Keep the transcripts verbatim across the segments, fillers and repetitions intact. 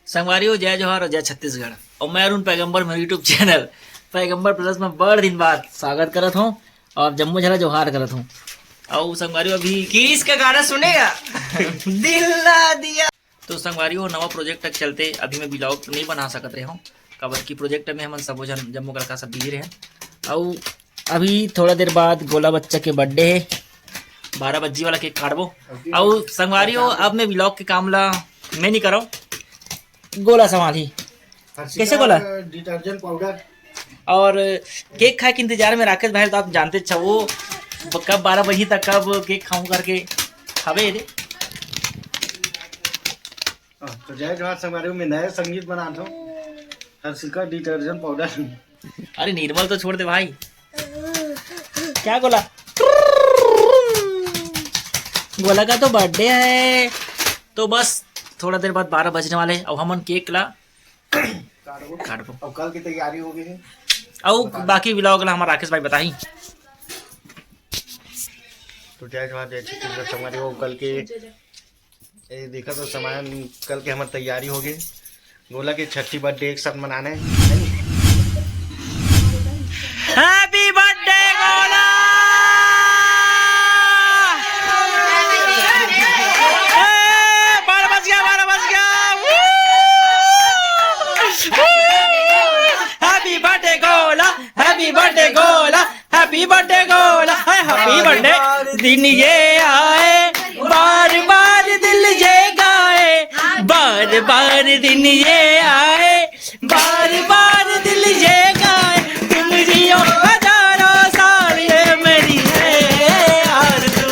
संगवारी हो, जय जोहार और जय छत्तीसगढ़। और मैं अरुण पैगंबर, मेरे YouTube चैनल पैगंबर प्लस में बड़ दिन बाद स्वागत करत हूँ और जम्मो झला जोहार करत हूँ। और संगवारी हो, अभी किरिस का गाना सुनेगा। दिल ना दिया। तो संगवारी हो, नवा प्रोजेक्ट तक चलते अभी मैं ब्लॉग नहीं बना सकत रहे हूँ, काबर की प्रोजेक्ट में हमन सबो झन जम्मो लड़का सब बिजी रहे। और अभी थोड़ा देर बाद गोला बच्चा के बर्थडे है, बारह बज्जी वाला केक काटबो। अउ संगवारी हो, अब मैं ब्लॉग के काम ला मैं नहीं करव, गोला संभालही। हर्षिका कैसे गोला? Detergent powder. और केक खाए के इंतजार में राकेश भाई, तो आप जानते अच्छा वो कब बारह बजे तक कब केक खाऊं करके हवे रे। हाँ, तो जय जोहार संगवारी हो, मैं नया संगीत बनात हूँ, हर्षिका डिटर्जेंट पाउडर। अरे निर्मल तो छोड़ दे भाई। क्या गोला? गोला का तो बर्थडे है, तो बस थोड़ा देर बाद बारह बजने वाले हैं। अब हमन केक ला काटबो। काटबो। अब कल की तैयारी हो गई है। अब बाकी ब्लॉग ला हमारा राकेश भाई बताही। तो जय जोहार, जय छत्तीसगढ़ संगवारी हो, कल के ए, देखा तो सामान, कल के हमर तैयारी हो गई। गोला के छठी बर्थडे एक साथ मनाना है। Happy birthday गोला। ए, बारह बज गया, बारह बज गया। Happy birthday गोला, happy birthday गोला, happy birthday गोला, है happy birthday। दिन ये आए, बार बार दिल ये गाए, बार बार दिन ये आए, बार बार दिल ये गाए, तुम जियो हजारों साल, ये मेरी है आरज़ू।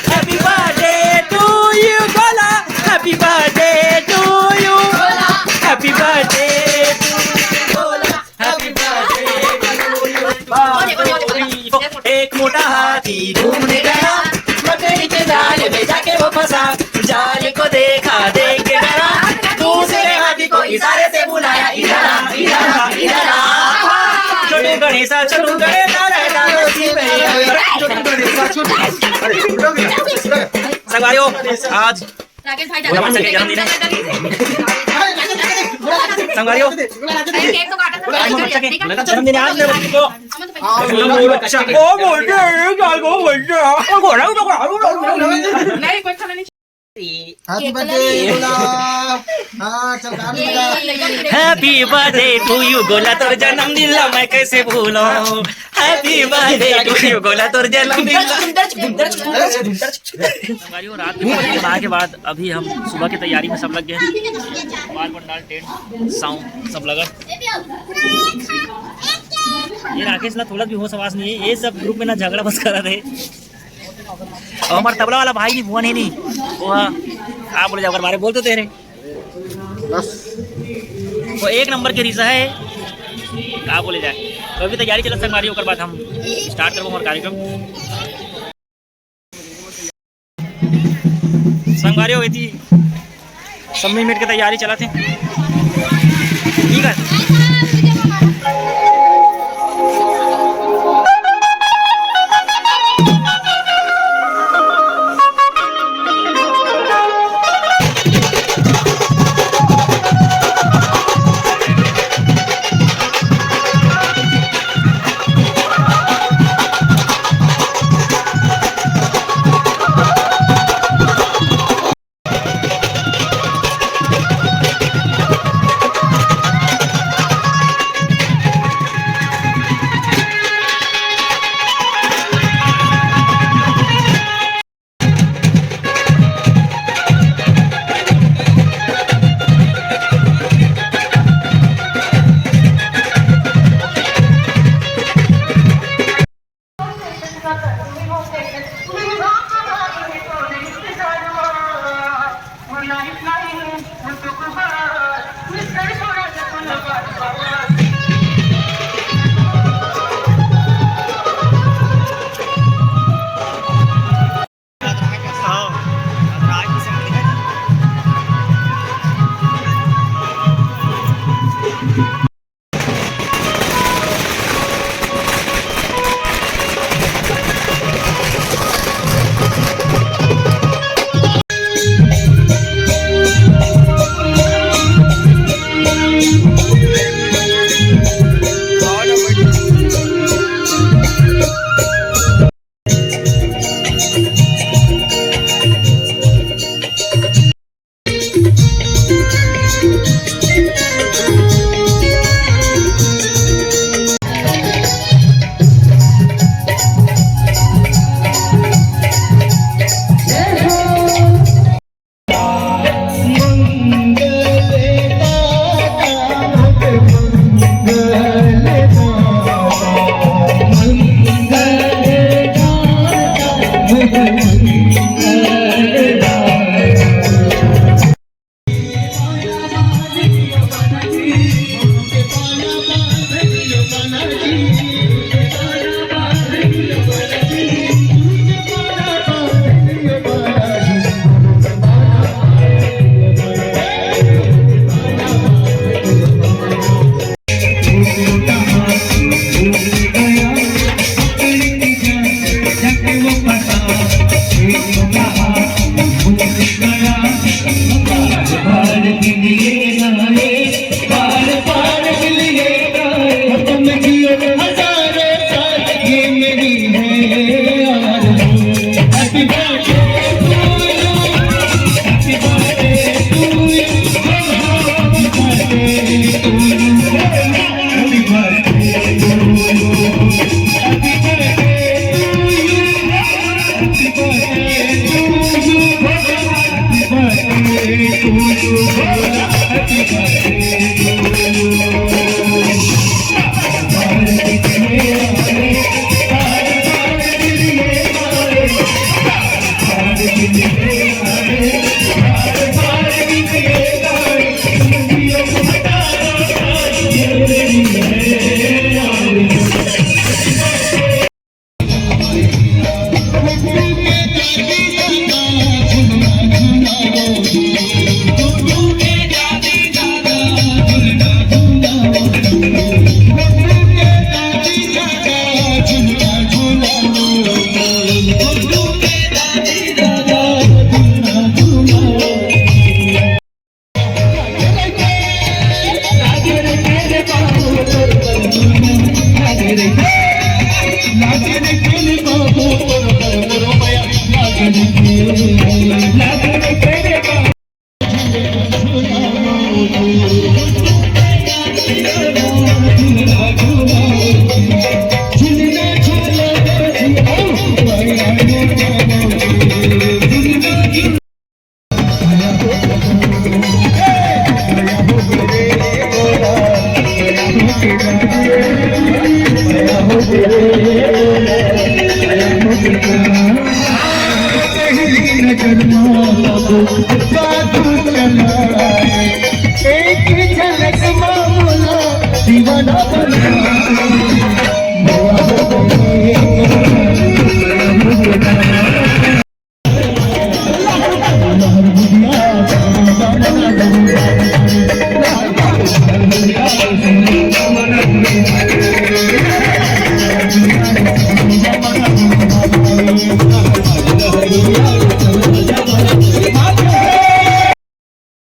Happy birthday to you गोला, happy birthday to you, happy birthday to you गोला। Happy birthday to you। एक मोटा हाथी घूमने गया, मकड़ी के जाल में जाके वो फंसा। जाल को देखा, देख के डरा, दूसरे हाथी को इशारे से बुलाया, इधर आ, इधर आ, इधर आ। छोटू गणेशा, छोटू गणेशा रहता बस्ती में। छोटू गणेशा, छोटू, अरे, छोटू गणेशा। संगवारी हो, आज राकेश भाई, भगवान से जन्मदिन है। संगवारी हो, अरे, केक तो काटा था, आज मोमोचा के ठीक है? जन्मदिन है आज मेरे बच्चे को। मोमोचा। ओ, बोलते हैं, ये क्या, वो बोलते हैं। और घोड़ा, घोड़ा, घोड़ा, घोड़ा। नहीं, कोई खाना नहीं। Happy birthday गोला। हाँ, चल, काम ये, निकाल। ये, ये, ये। Happy birthday to you गोला, तोर जन्मदिन ला मैं कैसे भूलूं। Happy birthday to you गोला, तोर जन्मदिन ला। संगवारी हो, रात में खाना के बाद अभी हम सुबह की तैयारी में सब लग गए हैं। बार पंडाल, टेंट, साउंड सब लगा। ये राकेश ला थोड़ा भी होश आवाज नहीं है, ये सब ग्रुप में ना झगड़ा बस करा रहे। और हमारे तबला वाला भाई नहीं, भुवन है नहीं, वो हाँ, आप बोले जाओ, बारे बोल तो दे रहे। बस। वो एक नंबर के रिसा है, का बोले जाए। तो अभी तैयारी चलत संगवारी, ओकर बाद हम स्टार्ट करबो हमार कार्यक्रम। संगवारी हो गई थी, सब मिल मिट के तैयारी चलत है। ठीक है।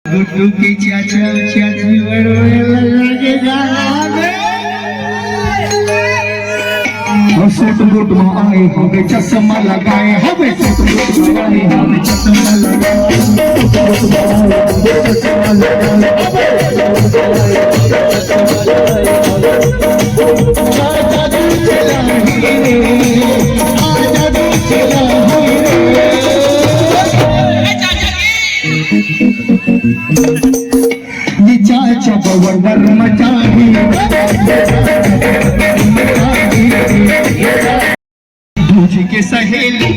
गुड्डू के चाचा, चाची बड़ बड़ लगे गाना में। और सूट बूट में आए हवे, चश्मा लगाए हवे, सूट बूट में आए हवे, चश्मा लगाए, सूट बूट में आए हवे, चश्मा लगाए हवे। ये चाचा बवर वर मचाही। दूजी के सहेली